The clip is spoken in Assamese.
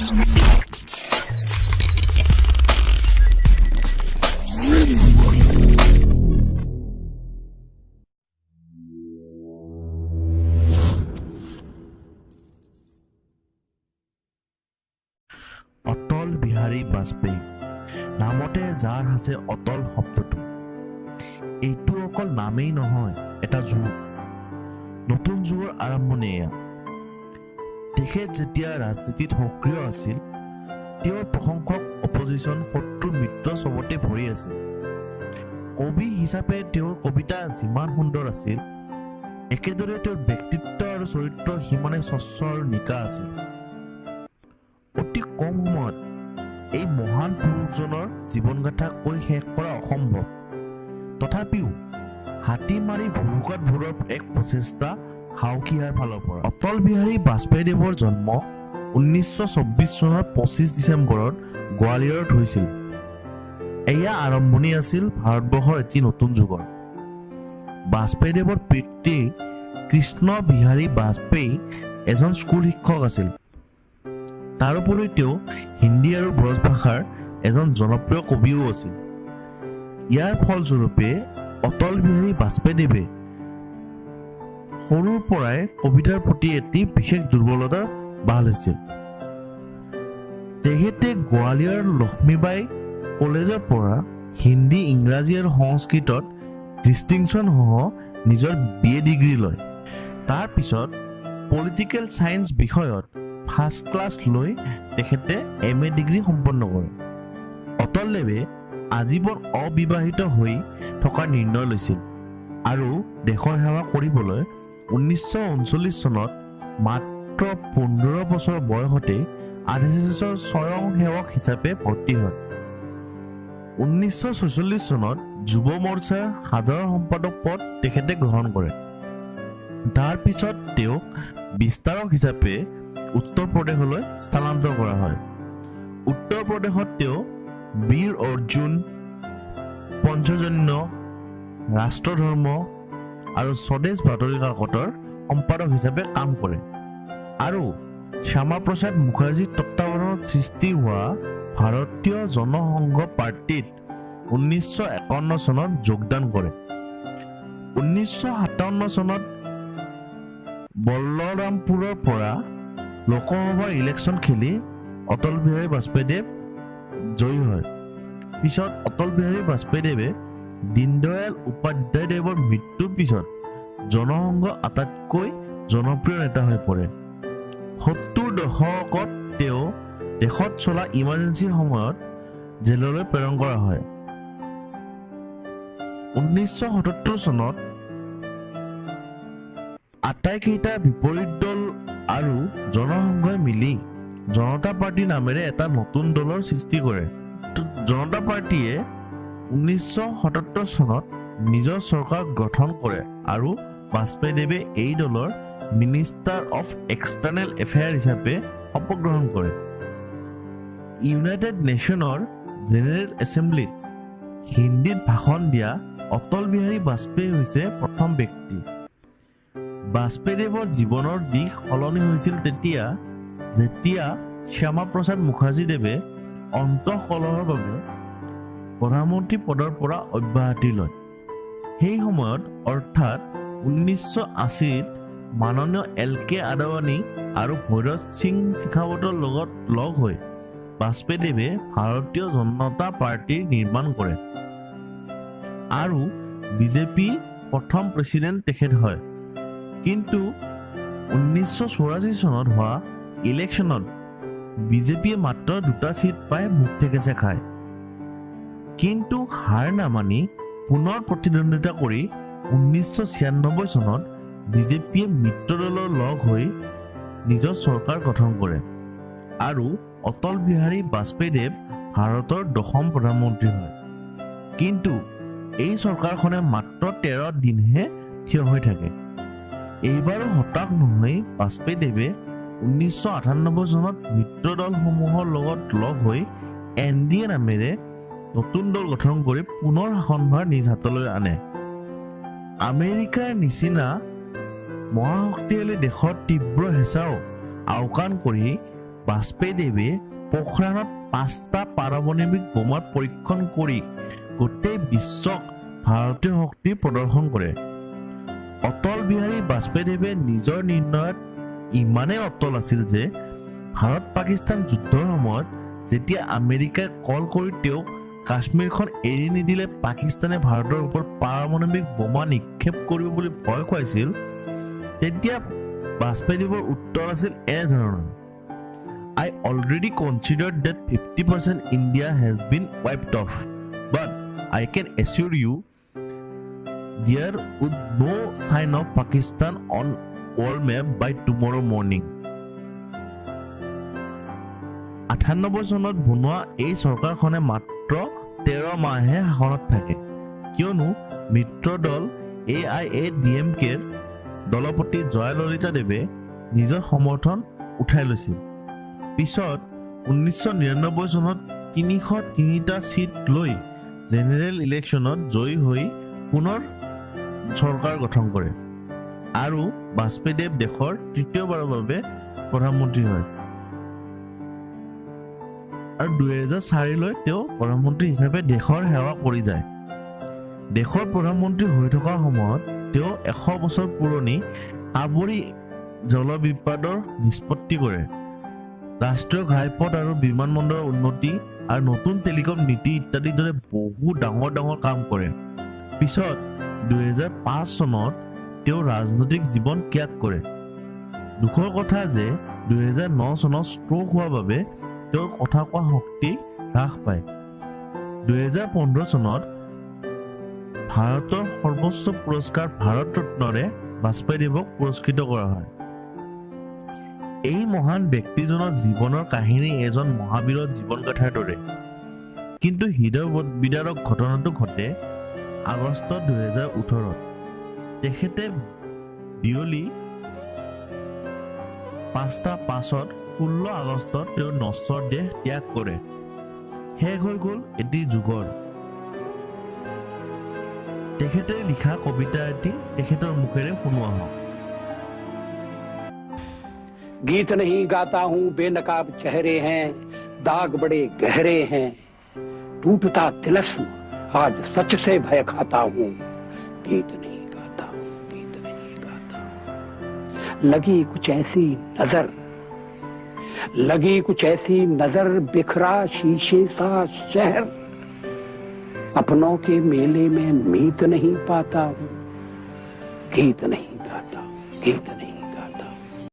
অটল বিহাৰী বাজপেয়ী নামতে যাৰ আছে অটল শব্দটো, এইটো অকল নামেই নহয়, এটা যুগ, নতুন যুগৰ আৰম্ভণি এয়া। তেখেত যেতিয়া ৰাজনীতিত সক্ৰিয় আছিল, তেওঁৰ প্ৰশংসক, অপজিশ্যন, শত্ৰু, মিত্ৰ চবতে ভৰি আছিল। কবি হিচাপে তেওঁৰ কবিতা যিমান সুন্দৰ আছিল, একেদৰে তেওঁৰ ব্যক্তিত্ব আৰু চৰিত্ৰ সিমানে স্বচ্ছ আৰু নিকা আছিল। অতি কম সময়ত এই মহান পুৰুষজনৰ জীৱনগাথা কৈ শেষ কৰা অসম্ভৱ। তথাপিও হাতী মাৰি ভুৰুকাত ভৰোৱাৰ এক প্ৰচেষ্টা হাউকিয়াৰ ফালৰ পৰা। অটল বিহাৰী বাজপেয়ীদেৱৰ জন্ম 1924 চনৰ 25 ডিচেম্বৰত গোৱালিয়ৰত হৈছিল। এয়া আৰম্ভণি আছিল ভাৰতবৰ্ষৰ এটি নতুন যুগৰ। বাজপেয়ীদেৱৰ পিতৃ কৃষ্ণ বিহাৰী বাজপেয়ী এজন স্কুল শিক্ষক আছিল। তাৰোপৰি তেওঁ হিন্দী আৰু ব্ৰজ ভাষাৰ এজন জনপ্ৰিয় কবিও আছিল। ইয়াৰ ফলস্বৰূপে অটল বিহাৰী বাজপেয়ীদেৱে সৰুৰ পৰাই কবিতাৰ প্ৰতি এটি বিশেষ দুৰ্বলতা বাহ লৈছিল। তেখেতে গোৱালিয়ৰ লক্ষ্মীবাই কলেজৰ পৰা হিন্দী, ইংৰাজী আৰু সংস্কৃতত ডিষ্টিংশ্যনসহ নিজৰ বি এ ডিগ্ৰী লয়। তাৰপিছত পলিটিকেল ছায়েন্স বিষয়ত ফাৰ্ষ্ট ক্লাছ লৈ তেখেতে এম এ ডিগ্ৰী সম্পন্ন কৰে। অটলদেৱে আজীৱন অবিবাহিত হৈ থকাৰ নিৰ্ণয় লৈছিল আৰু দেশৰ সেৱা কৰিবলৈ 1939 চনত মাত্ৰ 15 বছৰ বয়সতে আৰ এছ এছৰ স্বয়ং সেৱক হিচাপে ভৰ্তি হয়। 1946 চনত যুৱ মৰ্চাৰ সাধাৰণ সম্পাদক পদ তেখেতে গ্ৰহণ কৰে। তাৰ পিছত তেওঁক বিস্তাৰক হিচাপে উত্তৰ প্ৰদেশলৈ স্থানান্তৰ কৰা হয়। উত্তৰ প্ৰদেশত তেওঁ বীৰ অৰ্জুন, পঞ্চজন্য, ৰাষ্ট্ৰধৰ্ম আৰু স্বদেশ বাতৰি কাকতৰ সম্পাদক হিচাপে কাম কৰে আৰু শ্যামাপ্ৰসাদ মুখাৰ্জীৰ তত্ত্বাৱধানত সৃষ্টি হোৱা ভাৰতীয় জনসংঘ পাৰ্টীত 1951 চনত যোগদান কৰে। 1957 চনত বলৰামপুৰৰ পৰা লোকসভাৰ ইলেকশ্যন খেলি অটল বিহাৰী বাজপেয়ীদেৱ জয়ী হয়। পিছত অটল বিহাৰী বাজপেয়ীদেৱে দীনদয়াল উপাধ্যায়দেৱৰ মৃত্যুৰ পিছত জনসংঘ আটাইতকৈ জনপ্ৰিয় নেতা হৈ পৰে। 70 দশকত তেওঁ দেশত চলা ইমাৰ্জেঞ্চিৰ সময়ত জেললৈ প্ৰেৰণ কৰা হয়। 1977 চনত আটাইকেইটা বিপৰীত দল আৰু জনসংঘই মিলি জনতা পাৰ্টী নামেৰে এটা নতুন দলৰ সৃষ্টি কৰে। জনতা পাৰ্টীয়ে 1977 চনত নিজৰ চৰকাৰ গঠন কৰে আৰু বাজপেয়ীদেৱে এই দলৰ মিনিষ্টাৰ অফ এক্সটাৰ্নেল এফেয়াৰ হিচাপে শপত গ্ৰহণ কৰে। ইউনাইটেড নেশ্যনৰ জেনেৰেল এছেম্বলিত হিন্দীত ভাষণ দিয়া অটল বিহাৰী বাজপেয়ী হৈছে প্ৰথম ব্যক্তি। বাজপেয়ীদেৱৰ জীৱনৰ দিশ সলনি হৈছিল তেতিয়া, যেতিয়া শ্যামাপ্ৰসাদ মুখাৰ্জীদেৱে অন্তঃকলহৰ বাবে প্ৰধানমন্ত্ৰী পদৰ পৰা অব্যাহতি লয়। সেই সময়ত, অৰ্থাৎ 1980ত মাননীয় এল কে আদৱানী আৰু ভৈৰৱ সিং শেখাৱতৰ লগত লগ হৈ বাজপেয়ীদেৱে ভাৰতীয় জনতা পাৰ্টীৰ নিৰ্মাণ কৰে আৰু বিজেপি প্ৰথম প্ৰেচিডেণ্ট তেখেত হয়। কিন্তু 1984 চনত হোৱা ইলেকশ্যনত বিজেপিয়ে মাত্ৰ দুটা চিট পাই মুখ থেকেচা খায়। কিন্তু হাৰ নামানি পুনৰ প্ৰতিদ্বন্দ্বিতা কৰি 1996 চনত বিজেপিয়ে মিত্ৰ দলৰ লগ হৈ নিজৰ চৰকাৰ গঠন কৰে আৰু অটল বিহাৰী বাজপেয়ীদেৱ ভাৰতৰ দশম প্ৰধানমন্ত্ৰী হয়। কিন্তু এই চৰকাৰখনে মাত্ৰ 13 দিনহে থিয় হৈ থাকে। এইবাৰো হতাশ নহৈ বাজপেয়ীদেৱে 1998 চনত মিত্ৰ দলসমূহৰ লগত লগ হৈ এন ডি এ নামেৰে নতুন দল গঠন কৰি পুনৰ শাসনভাৰ নিজ হাতলৈ আনে। আমেৰিকাৰ নিচিনা মহাশক্তিশালী দেশৰ তীব্ৰ হেঁচাও আওকাণ কৰি বাজপেয়ীদেৱে পোখৰাণত 5টা পাৰমাণৱিক বোমাৰ পৰীক্ষণ কৰি গোটেই বিশ্বক ভাৰতীয় শক্তি প্ৰদৰ্শন কৰে। অটল বিহাৰী বাজপেয়ীদেৱে নিজৰ নিৰ্ণয়ত ইমানেই অটল আছিল যে ভাৰত পাকিস্তান যুদ্ধৰ সময়ত যেতিয়া আমেৰিকাই কল কৰি তেওঁক কাশ্মীৰখন এৰি নিদিলে পাকিস্তানে ভাৰতৰ ওপৰত পাৰমাণৱিক বোমা নিক্ষেপ কৰিব বুলি ভয় খুৱাইছিল, তেতিয়া বাজপেয়ীদেৱৰ উত্তৰ আছিল এনেধৰণৰ, I already considered that 50% India has been wiped off, but I can assure you there would no sign of Pakistan on world map by tomorrow morning. 98 চনত বনোৱা এই চৰকাৰখনে মাত্ৰ 13 মাহহে শাসনত থাকে, কিয়নো মিত্ৰ দল A I A D M কেৰ দলপতি জয়ললিতা দেৱে নিজৰ সমৰ্থন উঠাই লৈছিল। পিছত 1999 চনত 303টা চিট লৈ জেনেৰেল ইলেকশ্যনত জয়ী হৈ পুনৰ চৰকাৰ গঠন কৰে আৰু বাজপেয়ীদেৱ দেশৰ তৃতীয়বাৰৰ বাবে প্ৰধানমন্ত্ৰী হয় আৰু 2004লৈ তেওঁ প্ৰধানমন্ত্ৰী হিচাপে দেশৰ সেৱা কৰি যায়। দেশৰ প্ৰধানমন্ত্ৰী হৈ থকা সময়ত তেওঁ 100 বছৰ পুৰণি কাবেৰী জলবিবাদৰ নিষ্পত্তি কৰে। ৰাষ্ট্ৰীয় ঘাইপথ আৰু বিমানবন্দৰৰ উন্নতি আৰু নতুন টেলিকম নীতি ইত্যাদিৰ দৰে বহু ডাঙৰ ডাঙৰ কাম কৰে। পিছত 2005 চনত তেওঁ ৰাজনৈতিক জীৱন ত্যাগ কৰে। দুখৰ কথা যে 2009 চনত ষ্ট্ৰোক হোৱাৰ বাবে তেওঁৰ কথা কোৱা শক্তি হ্ৰাস পায়। 2015 চনত ভাৰতৰ সৰ্বোচ্চ পুৰস্কাৰ ভাৰত ৰত্নৰে বাজপেয়ীদেৱক পুৰস্কৃত কৰা হয়। এই মহান ব্যক্তিজনৰ জীৱনৰ কাহিনী এজন মহাবীৰৰ জীৱন গাথাৰ দৰে। কিন্তু হৃদয় বিদাৰক ঘটনাটো ঘটে আগষ্ট 2018ত। তেখেতে বিয়লি 5:05ত 16 আগষ্টত তেওঁৰ নশ্বৰ দেহ ত্যাগ কৰে। শেষ হৈ গ'ল এটি যুগৰ। তেখেতে লিখা কবিতা এটি তেখেতৰ মুখেৰে শুনোৱা হওক। गीत नहीं गाता हूं, बेनकाब चेहरे हैं, दाग बड़े गहरे हैं, टूटता तिलस्म आज सच से भय खाता हूं, गीत नहीं गाता हूं, गीत नहीं गाता हूं। लगी कुछ ऐसी नजर, लगी कुछ ऐसी नजर, बिखरा शीशे सा शहर, अपनों के मेले में मीत नहीं पाता हूं, गीत नहीं गाता, गीत नहीं।